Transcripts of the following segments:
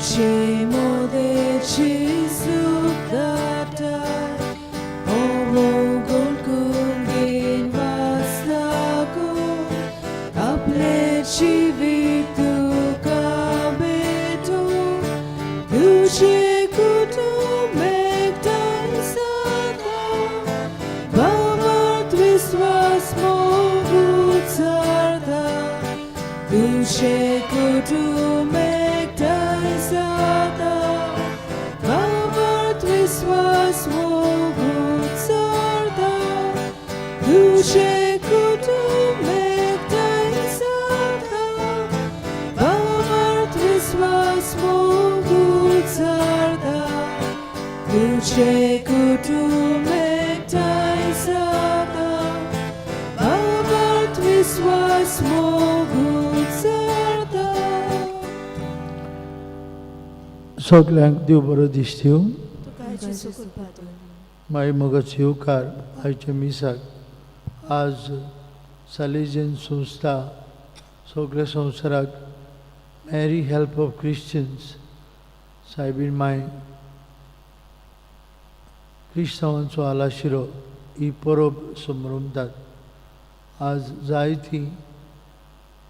आमचे मोदें जेजू धाडटा अवगुण कुंगेन वास लागो आपलें जिवीत तुका भेटूं तुजें कुटुंब एकठांय जाता भावार्थ विस्वास मोग उचारता तुजें कुटुंब एकठांय जाता भावार्थ विस्वास मोग उचारता तुजें कुटुंब एकठांय जाता भावार्थ विस्वास मोग उचारता तुजें कुटुंब एकठांय जाता भावार्थ विस्वास मोग उचारता. सगल्यांक देव बरो दिश्टी. तुका जेजू कृपा दीवं. माई मोगाचो येवकार आयच्या मिसाक. आज सालेजियन संस्था सगळ्या संवसाराक मॅरी हेल्प ऑफ क्रिश्चन्स, सायबीण माय क्रिस्तांवांचो आलाशिरो ही परब संभ्रमतात. आज जायती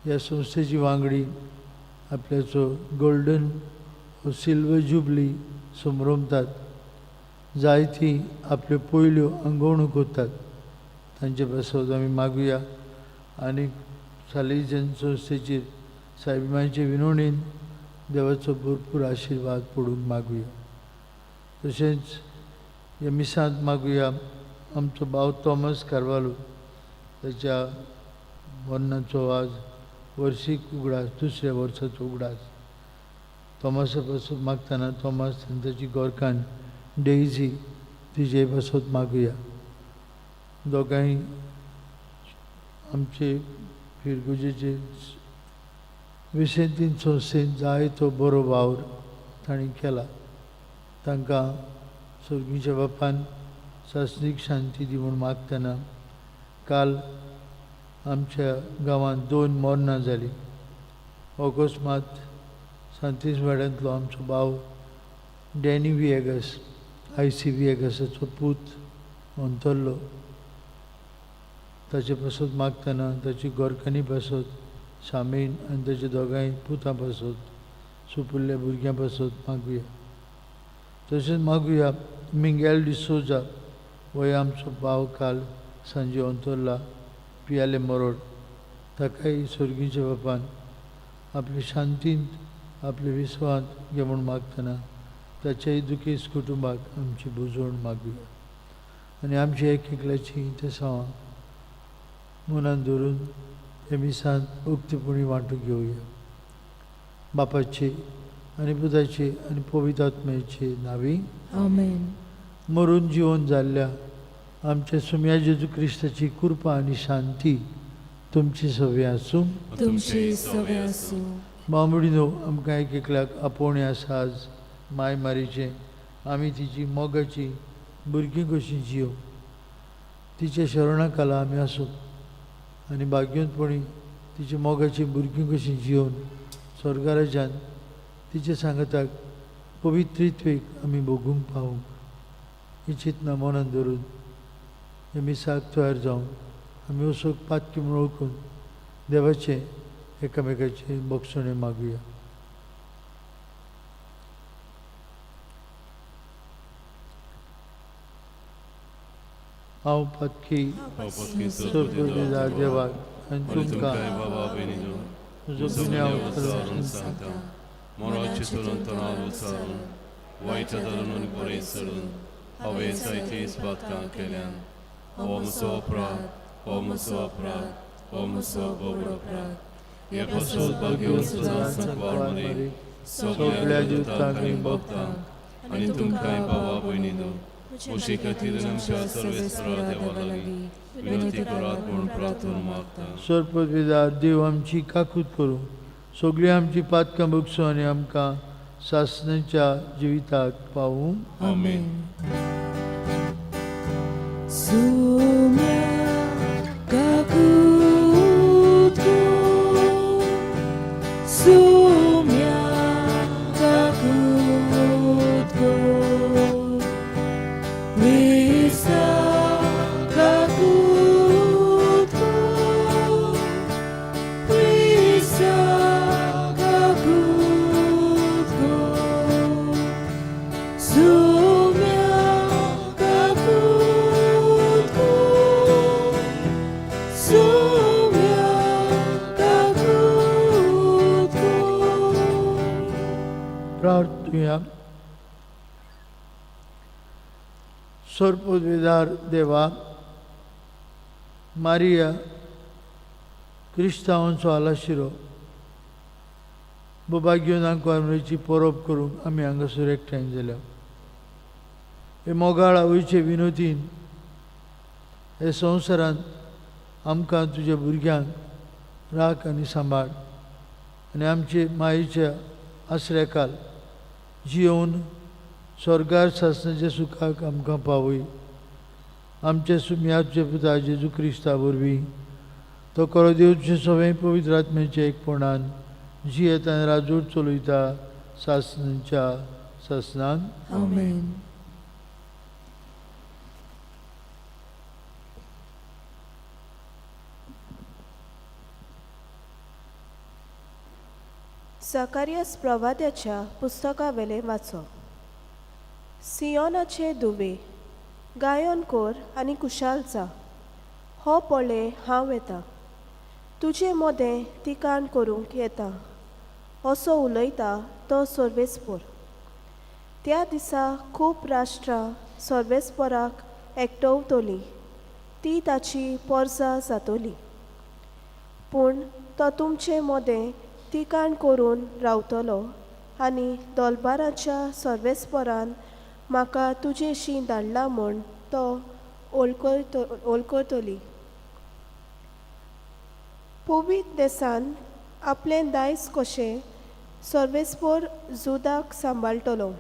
ह्या संस्थेची वांगडी आपल्याचो गोल्डन सिल्वर जुबली संभ्रमतात, जायती आपल्यो पयल्यो आंगवण्यो करतात. तांचे पासत आमी मागुया आनी सालेजियन संस्थेचेर सायबीण मायचे विनवणीन देवाचो भरपूर आशिर्वाद पडूंक मागुया. तशेंच ह्या मिसांत मागुया आमचो भाव थॉमस कार्वालो, ताच्या मरणाचो आज वर्सीक उगडास, दुसऱ्या वर्साचो उगडास. थॉमसा पासून मागतना थॉमस आनी ताची घरकान्न डेजी तिजे पासत मागुया. दोगांय आमचे फिरगुजेचे विसेंतीन संस्थेन जायतो बरो वावर तांणी केला. तांकां सर्गीच्या बापान सासणीक शांती दी म्हूण मागतना, काल आमच्या गांवांत दोन मरणां जालीं. अकस्मात सांतीस वाड्यांतलो आमचो भाव डॅनी विएगस, आयसी विएगसाचो पूत अंतरलो. ताचे पासत मागतना ताची घरकान्नी पासत सामीन आनी ताच्या दोगांय पुतां पासत, सुपुल्ल्या भुरग्यां पासत मागुया. तशेंच मागुया मिंगेल डिसोजा हो आमचो भाव काल सांजे अंतरला पियाले मरोड. ताकाय सर्गीच्या बापान आपले शांतींत आपले विस्वांत घे म्हूण मागतना ताच्याय दुखेस्त कुटुंबाक आमची बुजवण मागुया आनी आमची एक एकल्याची इंतेसांवां मनान धरून हे मिसांत उक्तेपणी वांटून घेवया. बापाचे आनी पुताचे आनी पवित्र आत्म्याचे नांवी. आमेन. मरून जिवन जाल्ल्या आमच्या सुम्या जेजू क्रिस्ताची कृपा आनी शांती तुमची सगळी आसूं. तुमची सगळे आसूं. बांबडीनो, आमकां एक एकल्याक आपोवणें आसा आज माय मारीचें. आमी तिची मोगाची भुरगीं कशीं जियो, तिच्या शरणा खाला आमी आसूं आनी भाग्यवंतपणी तिच्या मोगाची भुरगीं कशीं जियोवन स्वर्गाराज्यान तिच्या सांगाताक पवित्रित्वेक आमी भोगूंक पावूंक, ही चिंतना मनान धरून हे मिसाक तयार जावन आमी वचूंक पातकी म्हूण वळखून देवाचें एकामेकाचें बक्षणें मागुया. हांव पातकी सर्वपिता देवाक आनी तुमकां बाबा भयणीनो म्हजो गुन्यांव उचारून सांगता, मोराचे चलून तणाव उचारून वायट धरून आनी बरें चलून हांवें जायतीच पातकां केल्यान. हो म्हजो अपराध, हो म्हजो अपराध, हो म्हजो बोबड अपराध. हे पासत भाग्यवंत सदां सांकवार मरी, सगळ्या दुतांक आनी भक्तांक आनी तुमकांय भावा भयणीनो म्हजे खातीर आमच्या सर्वेस्परा देवा लागीं विनंती करात म्हूण प्रार्थना मागता. सर्वपिता देव आमची काकूत करूं, सगळीं आमची पातकां भोगसूं आनी आमकां सासणाच्या जिविताक पावूं. आमेन. सुम्या काकूत कर, सुम्या काकूत. प्रार्थुया. सोरपोदवेदार देवा, मारिया क्रिस्तांवांचो आलाशिरो बोबाग्योन आंकवारची परब करूंक आमी हांगासर एकठांय जाल्या. हे मोगाळ आवयचे विनोदीन हे संवसारांत आमकां तुज्या भुरग्यांक राख आनी सांबाळ आनी आमचे मायेच्या आसऱ्याकाल जियोवन स्वर्गार सासणाच्या सुखाक आमकां पावय. आमच्या सुम्याच्या पुता जेजू क्रिस्ता वरवीं तो करो देवचे सगळें पवित्र आत्म्याच्या एकपणान जियेत आनी राजूर चलयता सासणाच्या सासणान. आमेन. जाकारियस प्रवाद्याच्या पुस्तकावेलें वाचप. सियोनाचे दुवे, गायन कोर आनी कुशाल जा. हो पळय हांव येता, तुजे मोदें तिकाण करूंक येता, असो उलयता तो सर्वेस्पोर. त्या दिसा खूब राष्ट्रां सर्वेस्पोराक एकटवतलीं, ती ताची पोरसां जातली. पूण तो तुमचे मोदें तिकाण करून रावतलो आनी दोलबाराच्या सर्वेस्पोरान म्हाका तुजेशी धाडला म्हूण तो वळखतली. पवित्र देसान आपलें दायज कशें सर्वेस्पोर जुदाक सांबाळटलो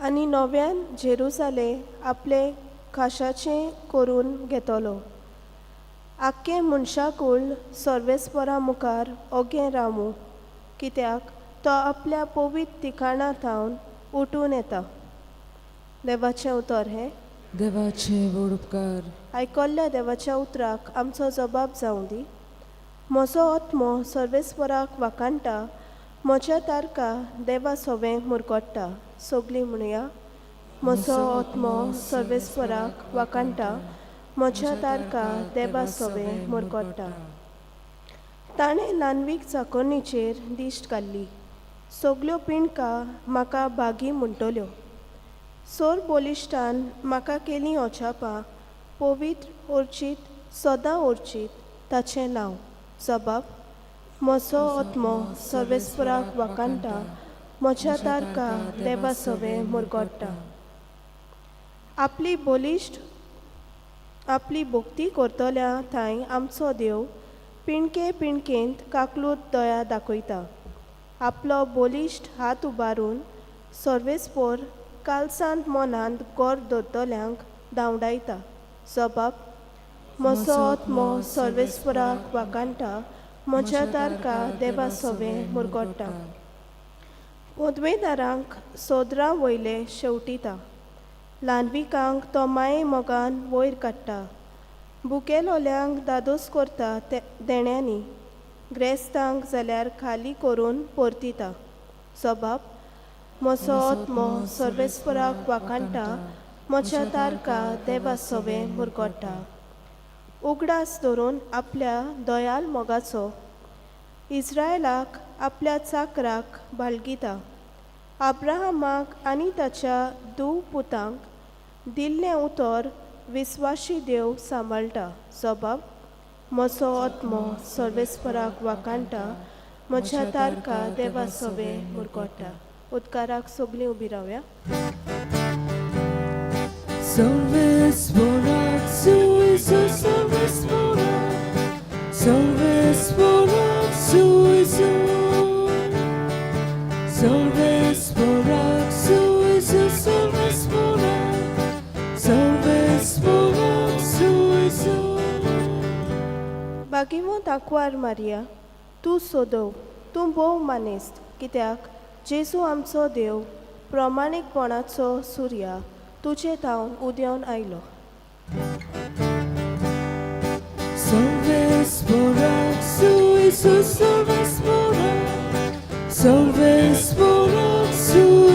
आनी नव्यान जेरुजाले आपलें खाशाचें करून घेतलो. आख्खें मनशाकूळ सर्वेस्पोरा मुखार ओगें रावूं, कित्याक तो आपल्या पवित्र ठिकाणा थावन उठून येता. देवाचें उतर हें. देवाचे व्हड उपकार. आयकल्ल्या देवाच्या उतराक आमचो जबाब जावं दी. म्हजो आत्मो सर्वेस्पोराक वाखाणटा, म्हज्या तारका देवा सोवें मुरगट्टा. सगलीं म्हणया, म्हजो आत्मो सर्वेस्पोराक वाखाणटा, म्हज्या तारका देवा सोवें मुरगट्टा. ताणें ल्हानवीक चाकोरणीचेर दिश्ट घाल्ली, सगल्यो पिंडका म्हाका भागी म्हणटल्यो. सोर बोलिश्टान म्हाका केलीं अजापां, पवित्र ओर्चीत सदां ओर्चीत ताचें नांव. जबाब, म्हजो आत्मो सर्वेस्पोराक वाखाणटा, म्हज्या तारका देवा सोवें मुरगट्टा. आपली बलिश्ट आपली भक्ती करतल्या थंय आमचो देव पिणके पिणकेंत काकलूत दया दाखयता. आपलो बलिश्ट हात उबारून सर्वेस्पोर कालसांत मनांत गोर दवरतल्यांक धांवडायता. जबाब, म्हजो आत्मो सर्वेस्पोराक वाखाणटा, म्हज्या तारका देवा सोवें मुरगट्टा. पदवेदारांक सोदरां वयले शेवटिता, ल्हानविकांक तो माये मोगान वयर काडटा. भुकेलोल्यांक दादोस करता ते देण्यांनी, ग्रेस्तांक जाल्यार खाली करून परतिता. जबाब, म्हजो आत्मो सर्वेस्पोराक वाखाणटा, म्हज्या तारका देवा सोवें मुरगट्टा. उगडास धरून आपल्या दयाल मोगाचो इस्रायलाक आपल्या चाकराक बाळगिता. अब्राहमाक आनी ताच्या धुव पुतांक दिल्लें उतर विस्वाशी देव सांबाळटा. जबाब, म्हजो आत्मो सर्वेस्पोराक वाखाणटा, म्हज्या तारका देवा सोवें मुरगट्टा. उदकाराक सगलीं उबी रावया. Salves su Isu, salves vorak su Isu, salves vorak su Isu, salves vorak su Isu. बागिमो दाकवार मारिया, तूं सोदव, तूं भोव मानेस्त, कित्याक जेजू आमचो देव प्रमाणीकपणाचो सुर्या तुजे थावन उदेवन आयलो. Salves vorak su Isu, salves vorak su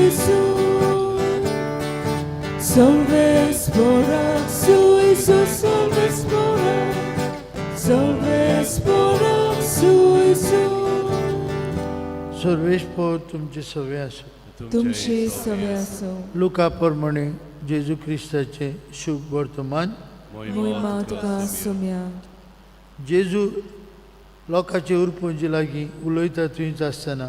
Isu, salves vorak su Isu, salves vorak su Isu. सर्वेस्पर तुमचे सवे आसूं. तुमचे सवे आसूं. लुका प्रमाणे जेजू क्रिस्ताचें शुभ वर्तमान. मोहिमा तुका सुम्या. जेजू लोकांचे उरपुंजे लागीं उलयता थंयच आसतना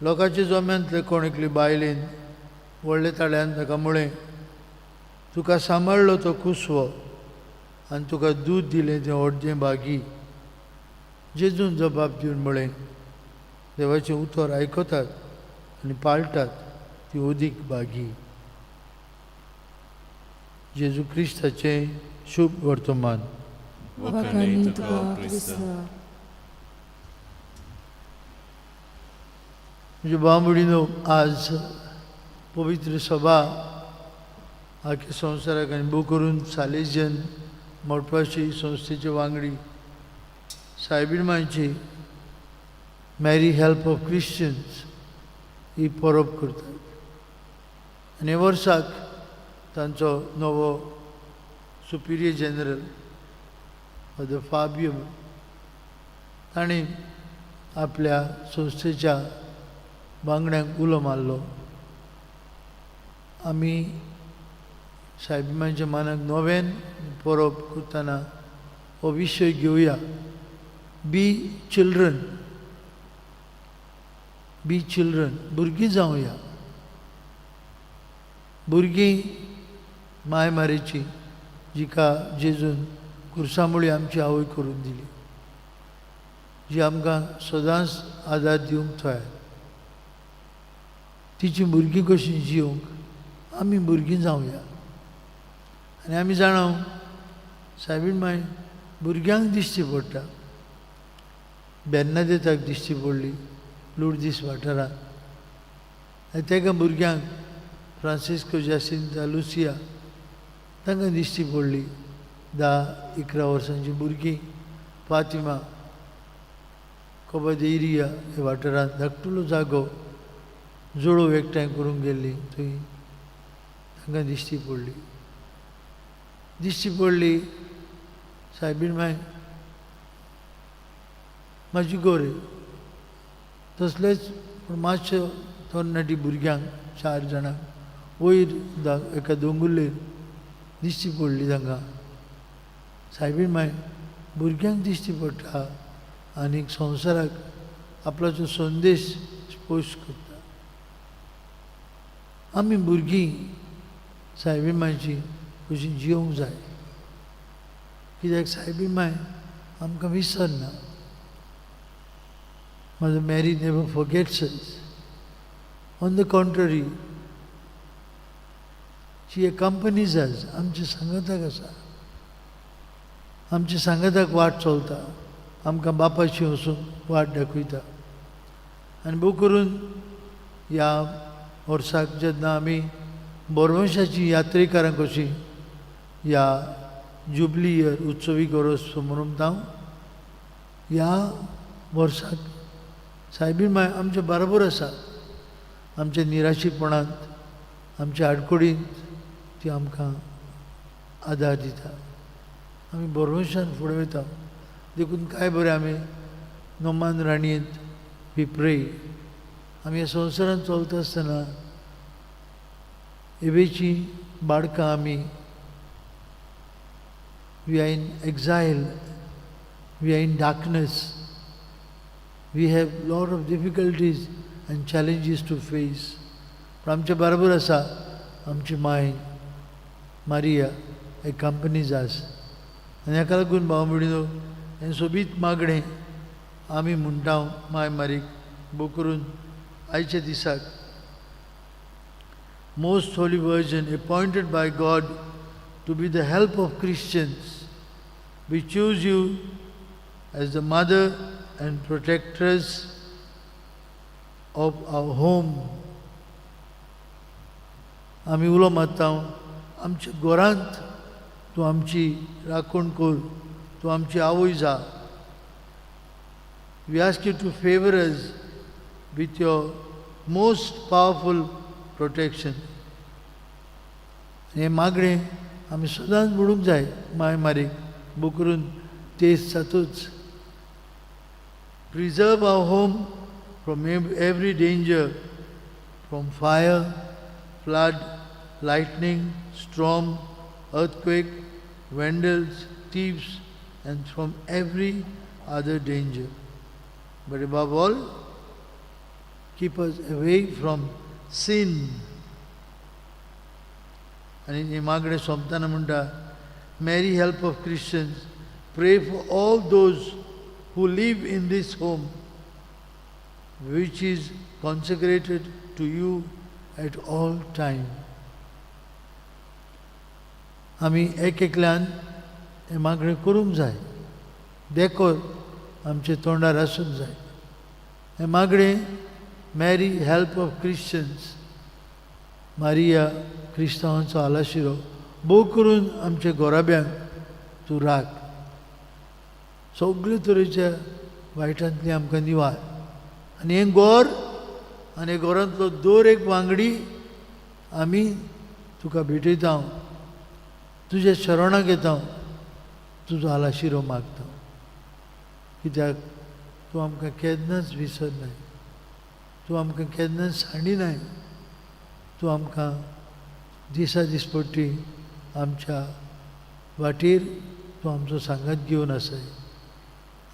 लोकांच्या जम्यांतले कोण एकले बायलेन व्हडले ताळ्यान ताका म्हळें, तुका सांबाळ्ळो तो कुसवो आनी तुका दूद दिलें तें अर्दें भागी. जेजून जबाब दिवन म्हळें, देवाचें उतर आयकतात आनी पाळटात ती अदीक भागी. जेजू क्रिस्ताचें शुभ वर्तमान. वाखाणी तुका क्रिस्ता. म्हज्या भाव भयणीनो, आज पवित्र सभा आख्या संवसाराक आनी भोव करून सालेजियन मोटपाशी संस्थेचे वांगडी सायबीण मांयची मॅरी हेल्प ऑफ क्रिश्चन्स ही परब करतात आनी हे वर्साक तांचो नवो सुपिरियर जनरल फादर फाबियो ताणें आपल्या संस्थेच्या वांगड्यांक उलो मारलो. आमी सायबीण मानाक नव्यान परब करतना हो विशय घेवया, बी चिल्ड्रन. बी चिल्ड्रन, भुरगीं जावया. भुरगीं माय मारीची, जिका जेजून खुर्सामुळी आमची आवय करून दिली, जी आमकां सदांच आदार दिवंक तयार. तिची भुरगीं कशीं जिवंक आमी भुरगीं जावया. आनी आमी जाणा, सायबीण माय भुरग्यांक दिश्टी पडटा. बेर्नादेताक दिश्टी पडली लुर्दीस वाठारांत आनी तेका भुरग्यांक फ्रांसिस्को, जासिंता, लुसिया तांकां दिश्टी पडली. 10-11 वर्सांची भुरगीं फातिमा कोबादेरिया ह्या वाठारांत धाकटुलो जागो जोडो एकठांय करूंक गेल्ली, थंय तांकां दिश्टी पडली. दिश्टी पडली सायबीण माय म्हाजी गोरे. तसलेच पूण मातशे तरणाटी भुरग्यांक चार जाणांक वयर एका दोंगुल्लेर दिश्टी पडली तांकां सायबीण माय. भुरग्यांक दिश्टी पडटा आनी संवसाराक आपलो संदेश स्पोश करता. आमी भुरगीं सायबीण मायची कशी जियोंक जाय, कित्याक सायबीण माय आमकां विसरना. Mother Mary never forgets us. On the contrary, she accompanies us. आमच्या सांगाताक आसा, आमच्या सांगाताक वाट चलता, आमकां बापाशी वचून वाट दाखयता. आनी भोव करून ह्या वर्साक जेन्ना आमी बोरवंशाची यात्रेकारां कशी ह्या जुबली इयर उत्सवी गोरस समरमता, ह्या वर्साक सायबीण माय आमच्या बरोबर आसा. आमच्या निराशीपणांत, आमच्या आडखळींत ती आमकां आदार दिता. आमी भरवंशान फुडें वयता. देखून काय बरें आमी नोमान राणयेंत we pray. आमी ह्या संवसारांत चलता आसतना एवेची बाळकां आमी, we are in exile, we are in darkness, we have lot of difficulties and challenges to face. पूण आमच्या बरोबर आसा आमची माय मारिया, एकंपनीज आस. आनी हाका लागून भाव भयणीनो, हें सोबीत मागणें आमी म्हणटा माय मारीक, भोव करून आयच्या दिसाक. Most Holy Virgin, appointed by God to be the help of Christians, we choose you as the mother and protectress of our home. आमी उलो मारता, आमच्या घरांत तूं आमची राखण कर, तूं आमची आवय जा. We ask you to favour us with your most powerful protection. हें मागणें आमी सदांच म्हणूंक जाय माय मारीक, भोव करून तेज जातूच. Preserve our home from every danger, from fire, flood, lightning, storm, earthquake, vandals, thieves, and from every other danger. But above all, keep us away from sin. आनी हे मागणें सोंपतना म्हणटा, Mary help of Christians, pray for all those who live in this home which is consecrated to you at all time. आमी एक एकल्यान हें मागणें करूंक जाय, देखो आमचे तोंडार आसूंक जाय हें मागणें. Mary help of Christians, Maria क्रिस्तांवांचो आलाशिरो, भोव करून आमच्या गोराब्यांक तूं राख, सगळे तरेच्या वायटांतली आमकां निवार आनी हें गोर आनी गोरांतलो दर एक वांगडी आमी तुका भेटयता, तुज्या शरणाक येता, तुजो आलाशिरो मागता, कित्याक तूं आमकां केन्नाच विसरनाय, तूं आमकां केन्नाच सांडिनाय, तूं आमकां दिसा दिसपट्टी आमच्या वाटेर तूं आमचो सांगात घेवन आसाय.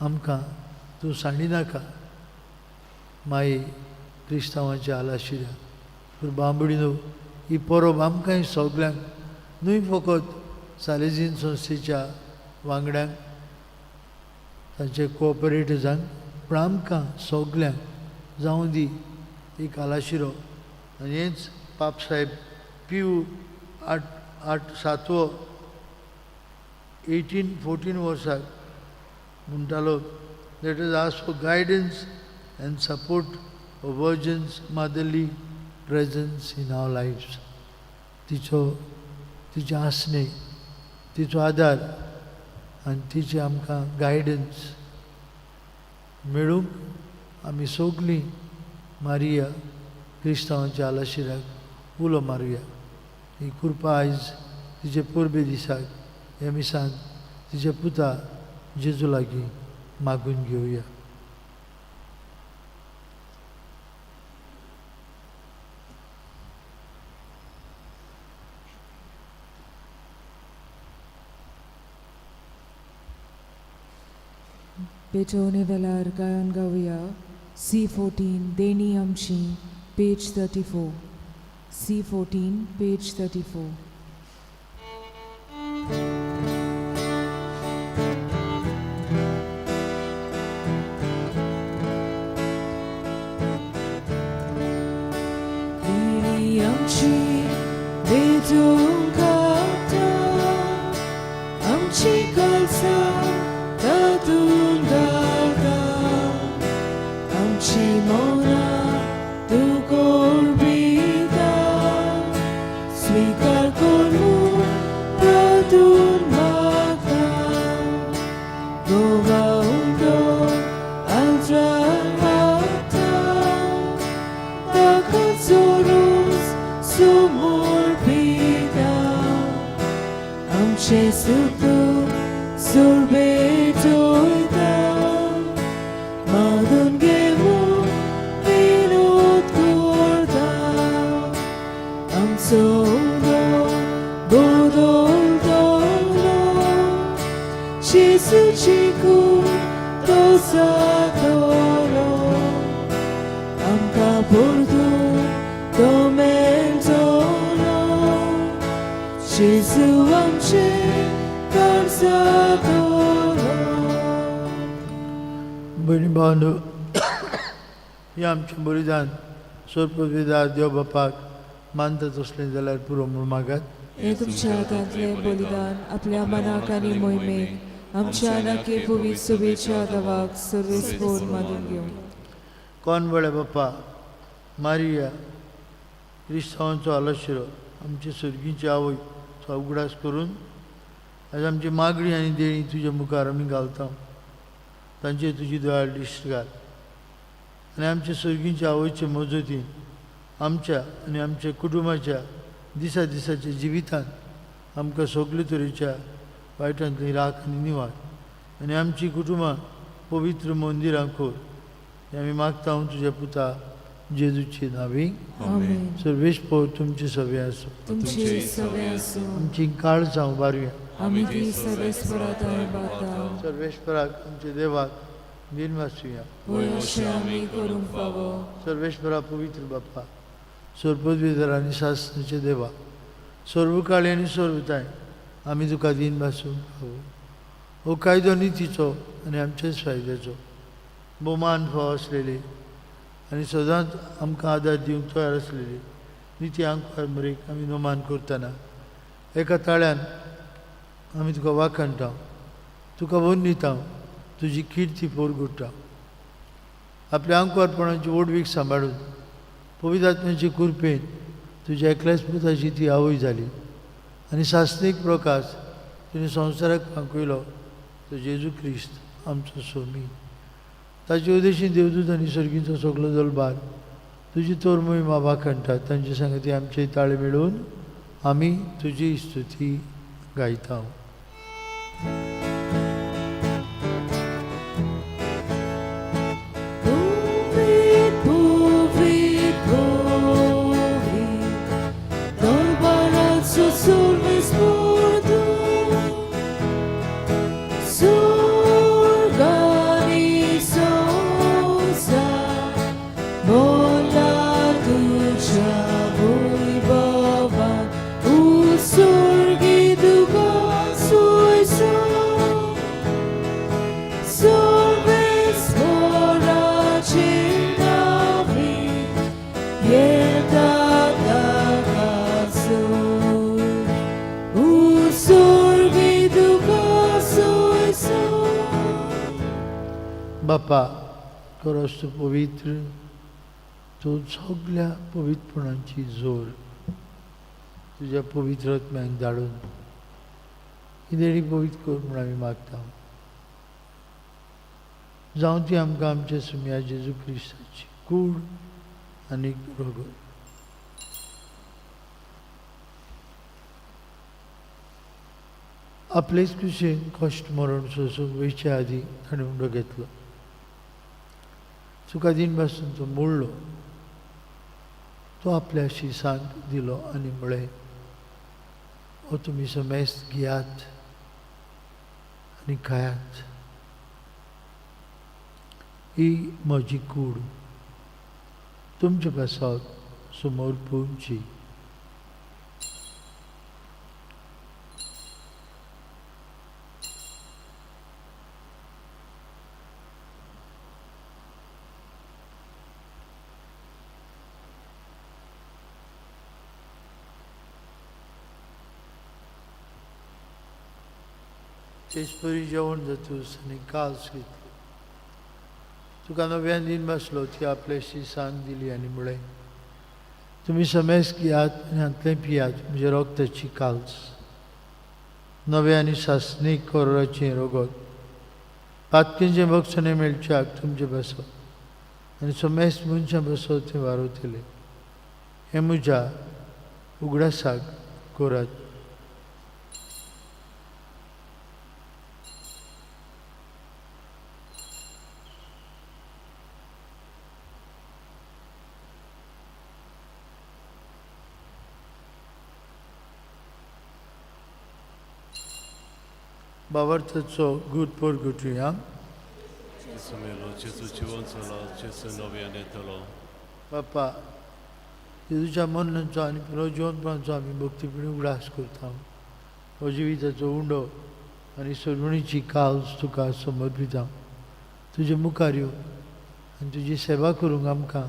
आमकां तूं सांडिनाका माई क्रिस्तांवाच्या आलाशिऱ्या. पूण बांबडीनो, ही परब आमकांय सगल्यांक न्हय फकत सालेजीन संस्थेच्या वांगड्यांक, तांचे कोऑपरेटर्सांक, पूण आमकां सगल्यांक जावं दी एक आलाशिरो. आनी हेंच पापसाहेब पियू आठ आठ सातवो 1814 वर्साक म्हणटालो, let us ask for guidance and support of Virgin's motherly presence in our lives. तिचो तिचें आसणें, तिचो आदार आनी तिचें आमकां गायडन्स मेळूंक आमी सगलीं मारिया क्रिस्तांवाच्या आलाशिराक उलो मारुया. ही कृपा आयज तिचे परबे दिसाक ह्या मिसान तिच्या पुता जेजू लागीं मागून घेवया. पेटोवणे वेळार गायन गावया C14 देणी आमची, page 34, C14, page 34. देणी आमची भेटोवंक आतां, आमची कलसा तातूंत घालता, आमची मनां तूं कोरबिता, स्विकार कर म्हूण परतून मागता. गोवा उंडो आल्त्रार आतां, ताका चोरूस समर्पिता, आमचें सुख सुरबेटोयता, मागून घे म्हूण विनोद करता. आमचो उलो बदलतलो, जेजूची कूड तो जातलो, आमकां परतून तो मेळटलो, जेजू आमचें काळजातलो. भयणी भावांनो, हें आमचें बलिदान सोरपविदा देव बापाक मानता तसलें जाल्यार पुरो म्हूण मागात. हें तुमच्या हातांतलें बलिदान आपल्या मनाक आनी मोहिमेक आमच्या नाके पवित्र सभेच्या दवाक सर्वेस्पोर मानून घेवं. कोण बळे बाप्पा मारिया क्रिस्तांवांचो आलाशिरो, आमचे सर्गीची आवय तो उगडास करून आयज आमची मागणी आनी देणी तुज्या मुखार आमी घालता, तांचे तुजी दयाळ दिश्ट घाल आनी आमचे सर्गीच्या आवयचे मजतीन आमच्या आनी आमच्या कुटुंबाच्या दिसा दिसाच्या जिवितांत आमकां सगळे तरेच्या वायटांतली राख आनी निवार आनी आमची कुटुंबां पवित्र मंदिरां कर. हें आमी मागता हांव तुज्या पुता जेजूचे नांवी। आमेन। सर्वेस्पोर तुमचे सवे आसूं। तुमचे सवे आसूं। आमची काळजां उबारुया। आमी ती सर्वेस्परा थंय बाता। सर्वेस्पराक आमच्या देवाक दिन वाचुया। वय अशें आमी करूंक फावो। सर्वेश्वरा पवित्र बाप्पा, सर्वपदवीधर आनी सासणाचे देवा, सर्वकाळी आनी सर्वताय आमी तुका दिन भासूंक फावो। हो कायदो नितीचो आनी आमच्याच फायद्याचो भोवमान फावो आसलेली आनी सदांच आमकां आदार दिवंक तयार आसलेली निती आंकवार मरेक आमी नोमान करतना एका ताळ्यान आमी तुका वाखाणटा, तुका वंदिता, तुजी किर्ती पोरगुट्टा। आपल्या आंकवारपणाची ओडवीक सांबाळून पवित्र आत्म्याचे कृपेन तुज्या एकल्याच पुताची ती आवय जाली आनी सासणीक प्रकाश तिणें संवसाराक फांकयलो तो जेजू क्रिस्त आमचो स्वामी। ताचे उदेशीन देवदूत आनी सर्गीचो सगलो दलबार तुजी तोर मोहिमा वाखाणटात। तांचे सांगती आमचे ताळे मेळून आमी तुजी स्तुती गायता। बापा खरोच तूं पवित्र, तूं सगल्या पवित्रपणाची जोर तुज्या पवित्र आत्म्याक धाडून ही देणी पवित्र कर म्हूण आमी मागता। जावं ती आमकां आमच्या सुम्या जेजू क्रिस्ताची कूड आनी रगत। आपलेच कुशीन कश्ट मरण सोंसूंक वयचे आदीं ताणें उंडो घेतलो। तुका दिन पासून तो मोडलो, तो आपल्या शिसांक दिलो आनी म्हळें, हो तुमी समेस्त घेयात आनी खायात, ही म्हजी कूड तुमचे पासत समोर पुंची। तेचपरी जेवण जातूच आनी कास घेतली, तुका नव्यान दिन बसलो ती आपले शिसांक दिली आनी म्हळें, तुमी समेस्त घेयात आनी हांतलें पियात, म्हज्या रगताची काल्स, नव्या आनी सासणीक कोराचें रगत, पातकेंचें बक्षणें मेळच्याक तुमचें बसत आनी समेस्त मनशां बसत तें वारवतलें। हें म्हज्या उगडासाक करात। बाबार्थाचो गूट पोरगुटुया। जेजू मेलो, जेजू जिवन जालो, जेजू नव्यान येतलो। बापा, जेजूच्या मरणाचो आनी पुनर्जिवनपणाचो आमी भक्तीपणी उगडास करता। हो जिविताचो उंडो आनी सर्वणीची काल्स तुका समर्पिता। तुजे मुखार येवन आनी तुजी सेवा करूंक आमकां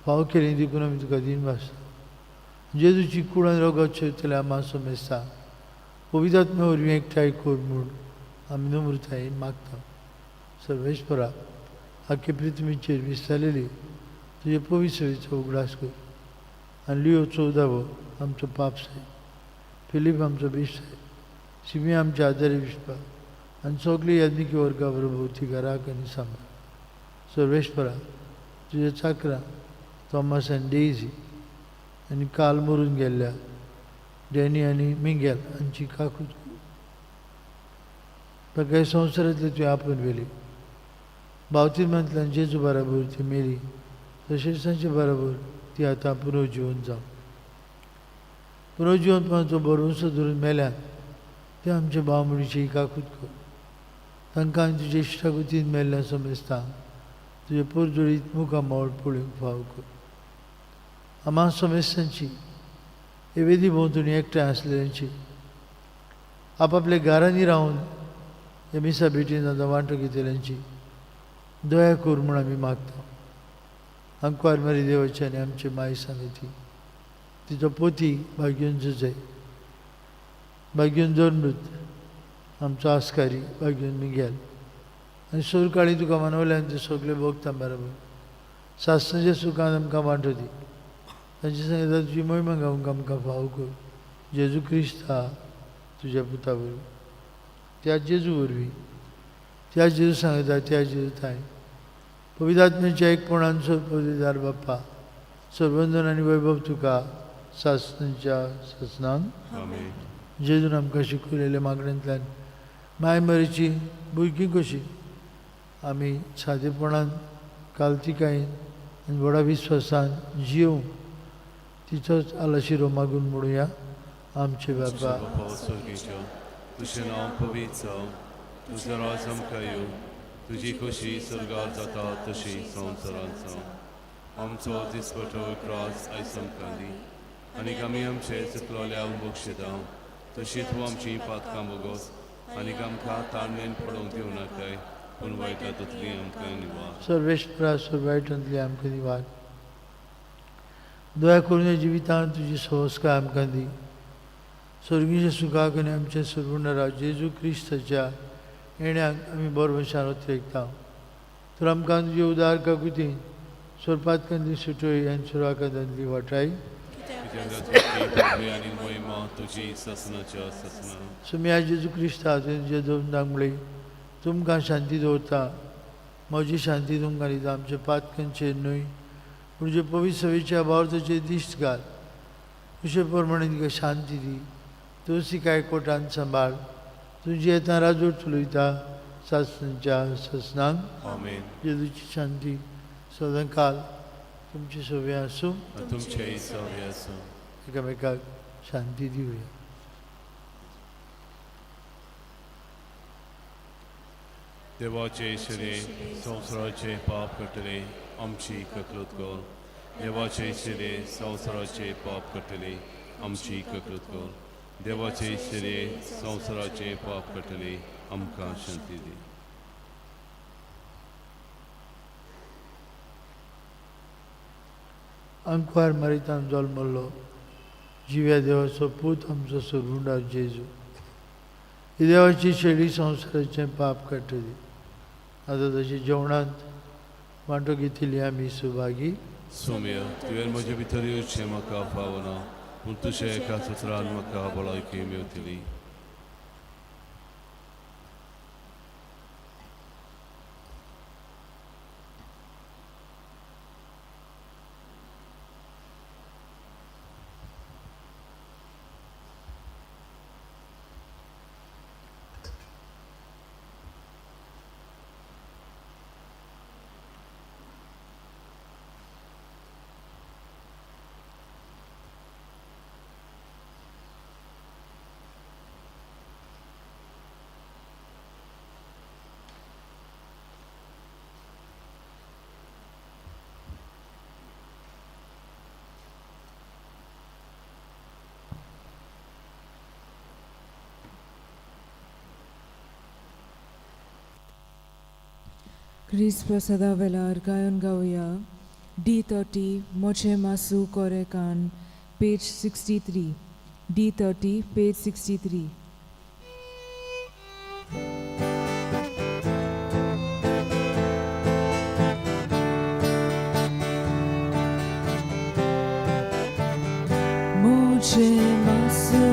फावो केली देखून आमी तुका दिन भासता। जेजूची कूड आनी रगत शेवतल्या आमा समेस्ता पवित्र आत्म्या वरवीं एकठांय कर म्हूण आमी नम्रतायेन मागता। सर्वेस्परा, आख्खे पृथ्वीचेर विस्तारलेली तुजे पवित्र सेवेचो उगडास कर आनी लियो चवदावो आमचो पाप साहेब, फिलीप आमचो बीश साहेब, सिमी आमच्या आदारी विश्पा आनी सगळी याज्ञिकी वर्गा बरोबर तिका राख आनी सांबाळ। सर्वेस्परा, तुज्या चाकरां थॉमस आनी डेजी आनी काल मरून गेल्ल्या डॅनी आनी मिंगेल हांची काकूत कर। ताका ह्या संवसारांतली तुवें आपोवन व्हेली, बावतिज्मांतल्यान जेजू बराबर ती मेली, तशेंच तांचे बराबर ती आतां पुनर्जिवन जावं। पुनर्जिवनपणाचो भरवंसो धरून मेल्यान ते आमचे भाव म्हणीची काकूत कर। तांकां आनी तुजे इश्टागतीन मेल्ल्या समेस्तांक तुजे पोरजोळीत मुखामळ पळोवंक फाव कर। आमा समेस्तांची हे वेदी भोंवतणी एकठांय आसलेल्यांची आपापल्या घरांनी रावन हे मिसा भेटीन आतां वांटो घेतल्यांची दया कर म्हूण आमी मागता। आंकवार मारी देवाची आनी आमची माय सांगती तिचो पोती भाग्योन जुजय, भाग्योन दोनमृत आमचो आस्कारी भाग्योन मिगेल आनी सोरकाळी तुका मानवल्यान ते सगळे भोगता बरोबर सासणाच्या सुखान आमकां वांटो दी। तांचे सांगता तुजी मोहिमा गावंक आमकां फाव कर। जेजू क्रिस्ता तुज्या पुता वरवीं, त्या जेजू वरवीं, त्या जेजू सांगता त्या जेजू थांय पवित्र आत्म्याच्या एकपणान पवित्र बाप्पा सर्वंदन आनी वैभव तुका सासणाच्या सासणांक। आमेन। जेजून आमकां शिकयलेल्या मागण्यांतल्यान माय मरीची भुरगीं कशी आमी सादेपणान कालतिकायेन आनी व्हडा विस्वासान जियोवंक तिचोच आलाशिरो मागून म्हणुया। आमचे बापा बापा स्वर्गीच्या, तुजें नांव पवित्र जावं, तुजो राज आमकां येवं, तुजी खोशी स्वर्गार जाता तशी संवसारांत जावं। आमचो दिसपटो ग्रास आयज आमकां दी आनी आमी आमचे चुकलोल्या बक्षिता तशी तूं आमची पातकां बोगोस आनी आमकां ताळमेन पडोवंक दिवं नाकाय, पूण वायटा ततली आमकां निवार। सर्वेस्परा वायटांतली आमकां निवार। दया करून जिवितांत तुजी संस्कार आमकां दी। स्वर्गीच्या सुखाक आनी आमच्या सर्वुंडरा जेजू क्रिस्ताच्या येण्याक आमी बरोबर उतरेकता। तर आमकां तुजे उदार काकुतीन सोरपातकांतली सुटोय आनी सुराकांतली वाटाय। आनी मोहिमा तुजी सासणाच्या सासणा। सुम्या जेजू क्रिस्ता तुजे दोन दांगले तुमकां शांती दवरता, म्हजी शांती तुमकां दिता। आमच्या पातकांचेर न्हय पूण जे पवित्र सवेच्या भावार्थाचेर दिश्ट घाल, तुजे प्रमाणे तिका शांती दी। तुळसी काय कोटान सांबाळ, तुजी येता राजवट चलयता सासणाच्या सासणांक। आमेन। जेजूची शांती सदांकाल तुमची सवे आसूं, तुमचेय सवे आसूं। एकामेकाक शांती दिवया। देवाचे शिरे संवसाराचे पाप कटले आमची ककलत कर। देवाचे शिरे संवसाराचे पाप कटले आमची ककलत कर। देवाचे शिरे संवसाराचे पाप कटले आमकां शांती दी। आंकवार मारितान जल्मल्लो जिव्या देवाचो पूत आमचो सर्वुंडा जेजू, ही देवाची शेळी संवसाराचें पाप काडटली। आतां ताच्या जेवणांत वांटो घेतिल्ली आमी सुभागी। सोम्या, तुवें म्हजे भितर येवचें म्हाका फावना, पूण तुज्या एका सत्रान म्हाका भलायकी मेवतली। क्रिस्त प्रसादा वेलार गायन गावया D30 मोचे मासू कोरे कान पेज 63 D30 page 63। मोचे मासू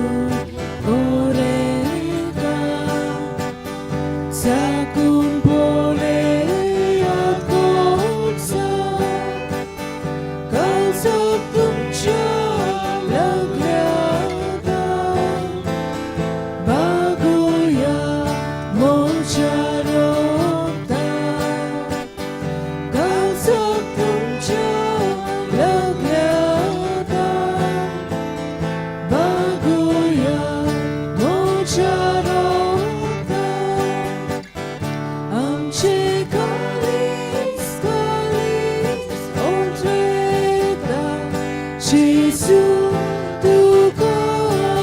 कोरे कान साकुन पोले Baguya, Mocha Rota. जेजू तुका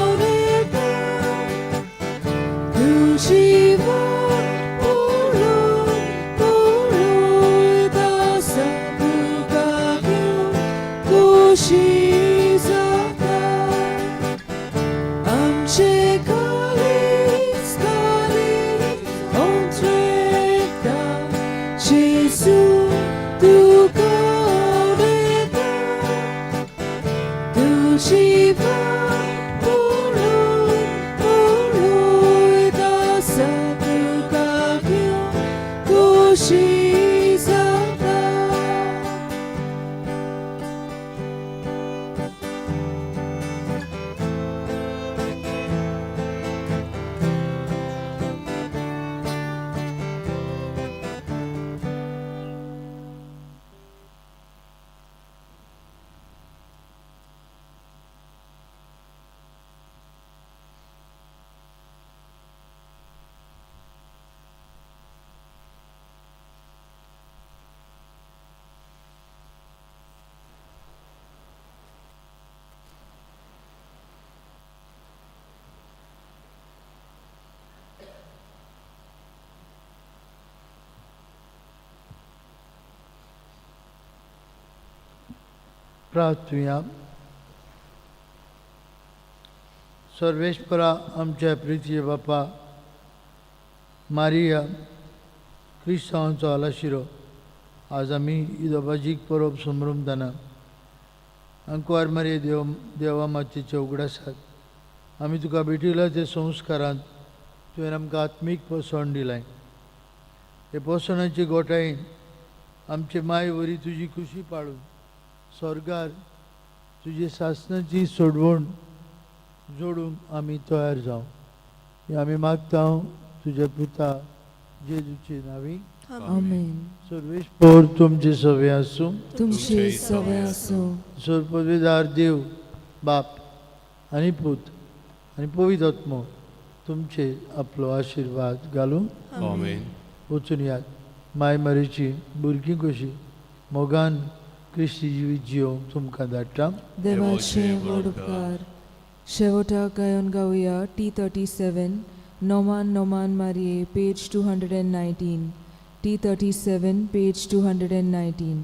उलयता, तुजी वाट पळोवन पळयत आसा, तुका घेवन खोशी जाता. आमचे काळीज काळीज ओंठरेता, जेजू तुका उलयता, तुजी वाट पळोवन पळयत आसा, तुका घेवन खोशी जाता. प्रार्थुया. सर्वेश्वरा आमच्या प्रितीचे बापा, मारिया क्रिस्तांवांचो आलाशिरो, आज आमी इदोबाजीक परब संभ्रमताना आंकवार मारिये देव देवा मातयेचे उगडासात आमी तुका भेटिला ते संस्कारांत तुवें आमकां आत्मीक पोसवण दिलाय. हे पोसवणाचे गोठायेन आमचे माय वरी तुजी खुशी पाळून स्वर्गार तुजे सासणाची सोडवण जोडूंक आमी तयार जावं, हें आमी मागता तुज्या पुता जेजूचे नांवी. आमेन. सर्वेस्पर तुमचे सवे आसूं. तुमचे सवे आसूं. सर्वपदवीदार देव बाप आनी पूत आनी पवित्र आत्मो तुमचे आपलो आशिर्वाद घालूं. आमेन. वचून यात, माय मारीची भुरगीं कशी मोगान क्रिस्ती जिवीत जियोवंक तुमकां धाडटा. देवाचे व्हड उपकार. शेवटाक गायन गावया T37, Noman Noman मारिये, page 219. T37, page 219.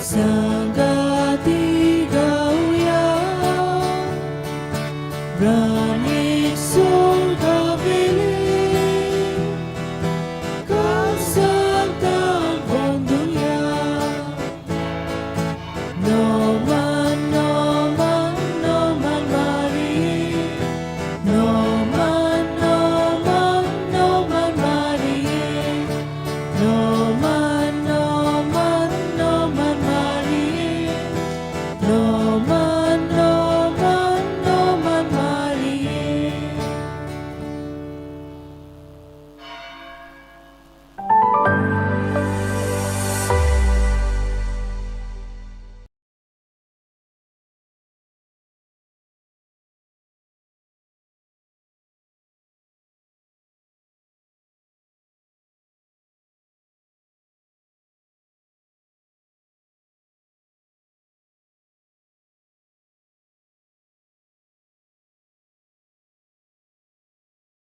Sangati gauya, Ranik surgavili, Kasanta bonduya. Noman, noman, noman Marie, Noman, noman, noman Marie, Noman, noman, noman Marie, Noman,